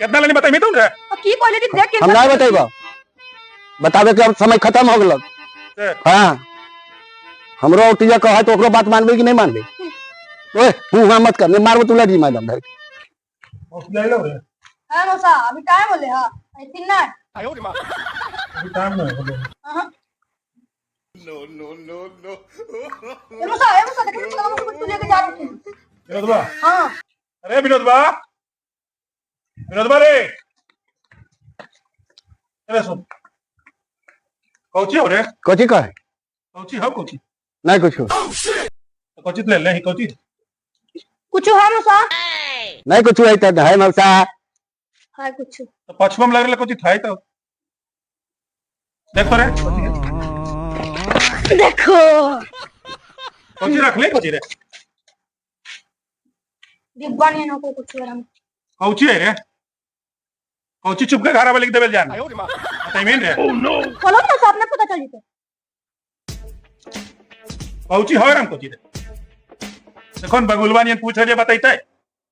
कितना लेनी बताई तुम रे? अब की क्वालिटी देख के हम नहीं बतेबो, बताबे के अब समय खत्म हो गेल। हाँ हमरो औरतिया कहे तो ओकरो बात मानबे कि नहीं मानबे? ओए हूं हां मत कर, नहीं मारबो तू लड़ी मैडम धर। मौसी ले लो रे। हां मौसा अभी टाइम होले। हां ऐसी ना अभी टाइम नहीं होले। हां नो नो नो नो ए मौसा, ए मौसा देखो तो कुछ लेके जा रहे थे। विनोद बा। हां अरे विनोद बा, विनोद बा रे, अरे सुन कौची हो रे? कौची कहे? कौची हो कौची? नहीं कुछ हो। तो कौची ले ले ही कौची? कुछ है मौसा? नहीं कुछ है तो है मौसा। है कुछ तो पछुआ में लग रहा कौची था ही तो देख तो रे देखो कौची रख ले कौची रे डिब्बा नहीं ना को कुछ हम कौची है रे कौची चुप के घर वाले के देबल जान बताई मेन रे। खोलो ना साहब ने पता चल जीते कौची है राम कौची रे देखो न बगुलवा नियन पूछ रे बताइते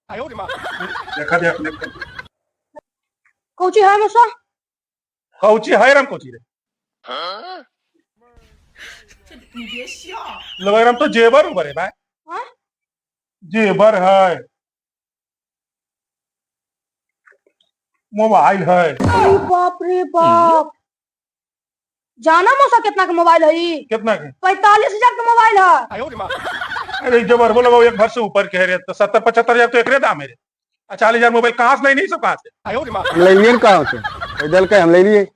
देखा दे अपने कौची है मौसा? कौची है राम कौची रे लगा राम तो जेवर उबर है भाई। हां जेवर है, मोबाइल है। अरे बाप रे बाप, जाना मौसा कितना का मोबाइल है? कितना के? 45,000 का मोबाइल है। अरे जेवर बोलो एक भर से ऊपर के रे तो 70-75 हजार तो एकरे दाम है रे। 40,000 मोबाइल कहाँ से नहीं सब कहाँ से हम ले लिए कहाँ से? कोई दल के हम ले लिए।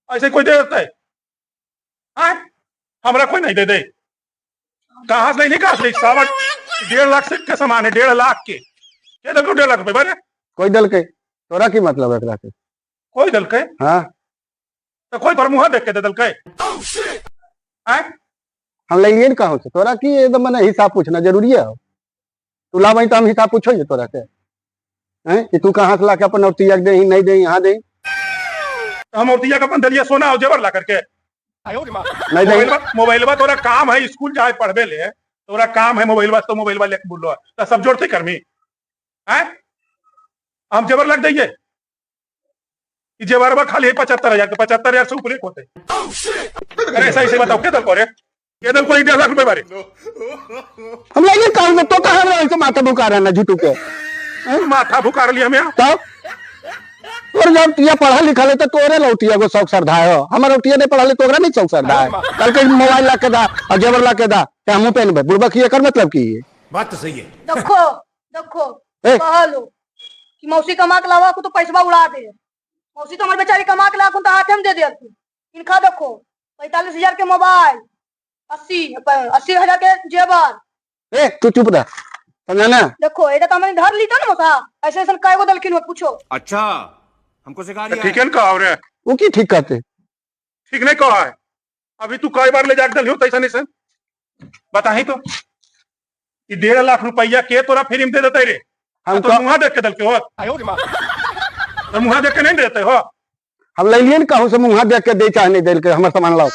ऐसे कोई दे देता है? हाँ हमरा कोई नहीं दे दे। कहाँ से नहीं कहाँ से 1.25 लाख से के सामान है, 1.5 लाख के के दल को 1.5 लाख रुपए बारे कोई दल के तोरा की मतलब है एकरा के? कोई दल के? हाँ तो कोई तोर मुँह देख के दे दल के? हाँ हम ले लिए कहाँ से? तोरा की एकदम मने हिसाब पूछना जरूरी है? तू लाबही तो हम हिसाब पूछो ये तोरा के हैं कि तू कहाँ से ला के अपन औरतिया के देही नहीं देही यहाँ देही? हम औरतिया के अपन दलिया सोना और जेवर ला करके नहीं देही। मोबाइल बा तोरा काम है स्कूल जाए पढ़बे ले तोरा काम है मोबाइल बा तो मोबाइल बा लेके बोलो तो सब जोड़ते कर्मी हैं हम जेवर लग जाइए जेवर बा खाली है 75,000 के 75,000 से ऊपर एक होते। अरे ऐसा ऐसे बताओ के दल को रे के दल को 1.5 लाख रुपए बारे हम लगे कहाँ से? तो कहाँ रहे माथा भुका रहा ना झूठू के माथा भुका लिया हमें तब तोर जब टिया पढ़ा लिखा ले तो तोरे लौटिया को शौक श्रद्धा है, हमार लौटिया नहीं पढ़ा ले तो ओकरा नहीं शौक श्रद्धा है। कल के मोबाइल ला के दा और जेवर ला के दा ते हमहू पहनबे बुढ़बा की एकर मतलब की है? बात तो सही है। देखो देखो कहलो कि मौसी कमा के लावा को तो पैसा उड़ा दे, मौसी तो हमारे बेचारी कमा के लावा को तो हाथे में दे दे। इनका देखो 45,000 के मोबाइल, 80,000 के जेवर। ए तू चुप रह समझा ना। देखो ये तो हमने धर ली था ना मौसा, ऐसे ऐसे काय को दलखिन हो पूछो। अच्छा हमको सिखा रही है। ठीक है ना कहो रे वो की ठीक कहते? ठीक नहीं कहा है अभी तू कई बार ले जाके दलियो तैसा नहीं सर बता ही तो 1.5 लाख रुपया के तोरा फ्री में दे देते रे। हम तो मुँह देख के दल के हो तो मुँह देख के नहीं देते हो। हम ले लिए कहूँ से मुँह देख के दे चाहे नहीं दे के हमर सामान लाओ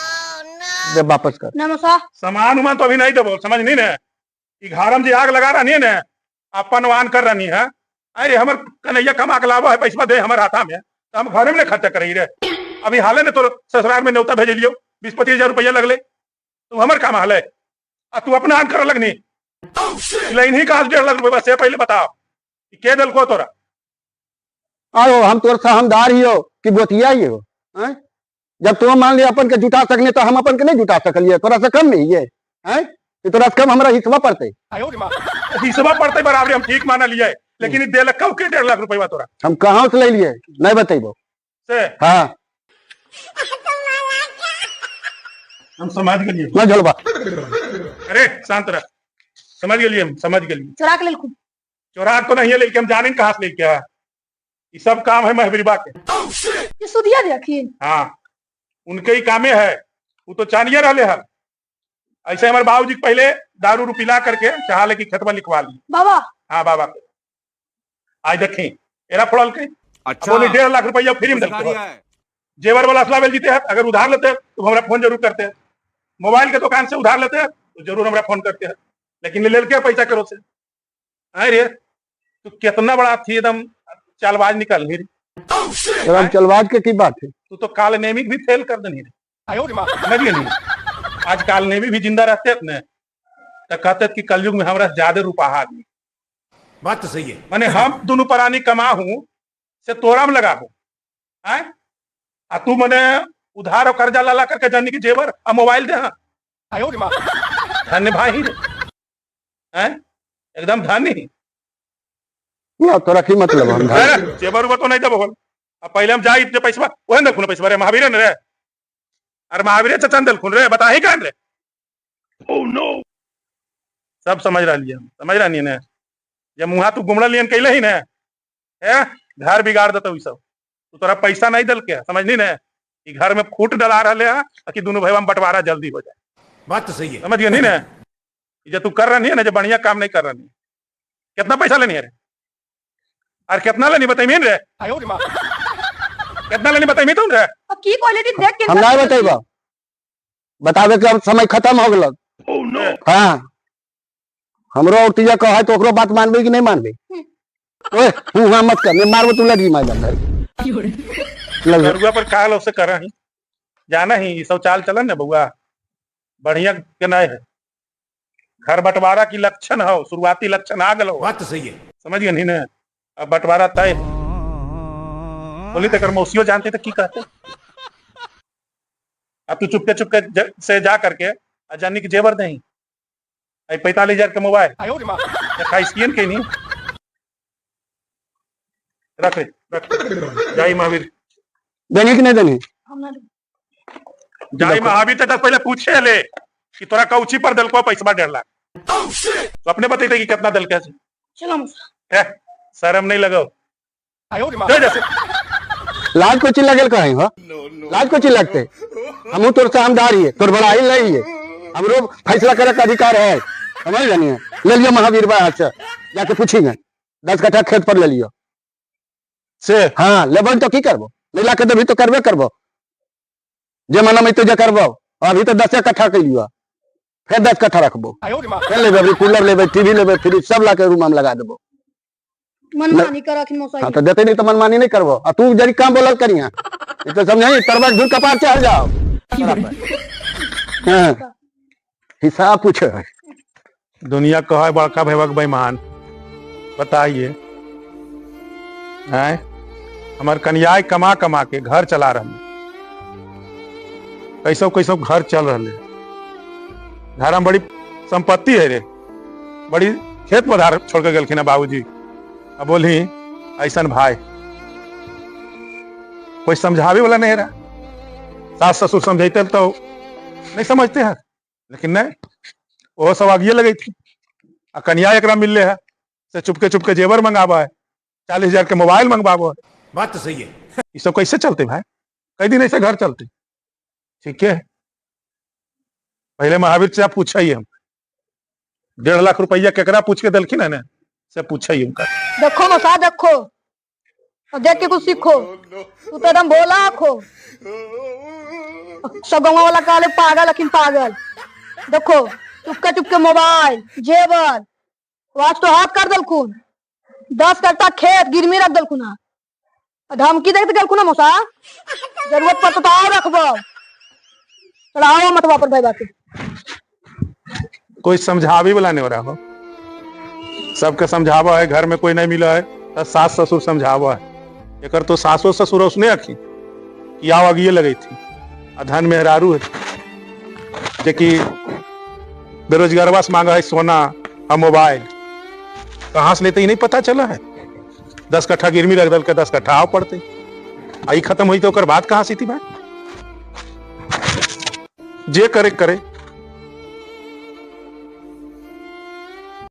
दे वापस कर। ना मौसा सामान उमान तो अभी नहीं देबो समझ नहीं ने घरम जे आग लगा रही है ने अपन वान कर रही है। अरे हमर कन्हैया कमा के लावा है पैसा दे हमर हाथा में तो हम घरे में नहीं खर्चा करी रे। अभी हाले ने तो ससुराल में न्योता भेज लियो 20-25 हजार रुपया लगले तू हमर काम हाले आ तू अपना आन कर लगनी लेकिन ही कहाँ से 1.5 लाख रुपया से पहले बताओ के दल को तोरा? आयो हम तोर सहमदार ही हो कि गोतिया ही हो हैं? जब तू मान लिया अपन के जुटा सकने तो हम अपन के नहीं जुटा सकलिए तोरा से कम नहीं है हैं कि तोरा से कम हमरा हिस्सा पड़ते? हिस्सा पड़ते बराबर हम ठीक माना लिया लेकिन 1.5 लाख के 1.5 लाख रुपया तोरा हम कहाँ से ले लिए नहीं बतेबो से? हाँ हम समझ गेलिए ना झलबा। अरे शांत रह समझ गेलिए हम समझ गेलिए। चोरा के लेलखुन? चोरा तो नहीं है लेके हम जाने कहाँ से लेके आया ये सब काम है महबीबा के। ये सुधिया देखिन? हाँ उनके ही कामे है वो तो चानिए रहले हल। ऐसे हमारे बाबूजी पहले दारू रू पिला करके चाह ले कि खेतवा लिखवा ली बाबा? हाँ बाबा आज देखी एरा फोड़ल के। अच्छा बोले 1.5 लाख रुपया फ्री में सिखा देते रिया है। जेवर वाला असला जीते हैं अगर उधार लेते हैं तो हमारा फोन जरूर करते हैं, मोबाइल के दुकान से उधार लेते हैं तो जरूर हमारा फोन करते हैं, लेकिन ले के पैसा करो से। अरे तू कितना बड़ा थी एकदम चालबाज निकल रे। राम चलवाज के की बात है? तू तो काल नेमी भी फेल कर देनी रे, समझ गेली? आज काल नेमी भी जिंदा रहते ने तो कहते कि कलयुग में हमरा ज्यादा रुपा आदमी। बात तो सही है। माने हम दोनों प्राणी कमाहू से तोरा में लगाहू, आय आ तू मने उधार और कर्जा ला ला करके जानी की जेवर आ मोबाइल दे। हाँ धन्य भाई रे, हैं एकदम धनी। ना तोरा की मतलब हम अरे, जेवर उवर तो नहीं देबो। अब पहले हम जाई जे पैसा ओहे देखू ना पैसा रे महावीर ने रे, अरे महावीर चचा ने देलखुन रे, बताही कान रे। ओह नो, सब समझ रहलियै हम, समझ रहनी ने जब मुहा तू गुमड़ल लियन कैले ही ने, ए घर बिगाड़ देतौ ई सब। तू तोरा पैसा नहीं देलके, समझनी ने? ई घर में फूट डला रहले है कि दोनों भाई में बंटवारा जल्दी हो जाए। बात तो सही है। समझ गए नहीं ने? ई जे तू कर रही है ना, जे बढ़िया काम नहीं कर रही। कितना पैसा लेनी है रे? और कितना लेनी बताइए रे? कितना लेनी बताइए तुम रे? अब की क्वालिटी देख के हम नहीं बतेबा, बतावे के अब समय खत्म हो गेल। हाँ हमरो औरतिया कहे तो ओकरो बात मानबे कि नहीं मानबे? ओए हूं हां मत कर, नहीं मारबो तू लगी मार बंदर लग। दरुआ पर काल उसे कर ही जाना ही ई सब चाल चलन ने बउआ, बढ़िया के नहीं है। घर बंटवारा की लक्षण हो, शुरुआती लक्षण आ गलो। बात तो सही है। समझ गए नहीं ने? अब बंटवारा तय है। बोली तो मौसियों जानते तो की कहते। अब तू चुपके चुपके से जा करके आ जानी की जेवर नहीं, 45,000 के मोबाइल खाइसियन के नहीं रख रे, रख जाई महावीर। देनी कि नहीं देनी? हम ना जाई महावीर चाचा पहले पूछे ले कि तोरा कौची पर दिलको पैसा 1.5 लाख, तो अपने बतेते कि कितना दिल के। चलो मौसा। ए, शर्म नहीं लगो जैसे लाज को लगल कहीं हो, लाज को लगते? हमू तोर से हमदार ही है, तोर बड़ाई नहीं है, हमरो फैसला करे का अधिकार है, समझ जानी है? ले लियो महावीर भाई हाथ से जाके पूछेंगे, 10 कट्ठा खेत पर ले लियो से। हाँ लेबन तो की करबो, नहीं ला के देबी तो करबे करबो, जे मना में तो जे करबो। अभी तो 10 कट्ठा के लियो, फिर 10 कट्ठा रखबो, फिर लेबे, अभी कूलर लेबे, टीवी लेबे, फ्रिज सब ला के रूम में लगा देबो। मनमानी कर रखिन मौसा। हाँ तो देते नहीं तो मनमानी नहीं करबो। आ तू जरी काम बोलल करिया तो समझाई तरबक धूल कपार चढ़ जाओ। हाँ हिसाब पूछे है। दुनिया कहे बड़का भैवक बेईमान, बताइए हैं हमार कन्याय कमा कमा के घर चला रहे, कैसो कैसो घर चल रहे। घर में बड़ी संपत्ति है रे, बड़ी खेत पधार छोड़ के गेलखिन बाबूजी। अब बोली ऐसा भाई कोई समझावे वाला नहीं रहा, सास ससुर समझाते तो नहीं समझते हैं, लेकिन नहीं वो सब आगिए लगी थी। आ कन्या एक मिलले है से चुपके चुपके जेवर मंगावा है, 40,000 के मोबाइल मंगवाबो है। बात तो सही है। ये सब कैसे चलते भाई? कई दिन ऐसे घर चलते। ठीक है, पहले महावीर से आप पूछा ही हम 1.5 लाख रुपया केकरा पूछ के दिलखिन है ना, से पूछा ही उनका। देखो मौसा देखो और देख के कुछ सीखो, तू तो एकदम भोला खो। सब गाँव वाला कहले पागल अखिन पागल। देखो चुपके चुपके मोबाइल जेवर आज तो हाथ कर दलखुन, 10 कट्ठा खेत गिरमी रख दलखुन, धमकी दे के मौसा, जरूरत पर तो आओ रखबो, चढ़ाओ मत वापर भाई बात। कोई समझावे वाला नहीं हो रहा हो, सबके समझावा है, घर में कोई नहीं मिला है तो सास ससुर समझावा है। एक तो सासो ससुर उसने अखी कि आओ अगिए लगी थी, आ धन मेहरारू है जे कि बेरोजगारवा से मांगा है सोना और मोबाइल, कहाँ से लेते ही नहीं पता चला है। 10 कट्ठा गिरमी रख दल के 10 कट्ठा आओ पड़ते, आई खत्म हुई तो ओकर बाद कहाँ से थी भाई? जे करे करे।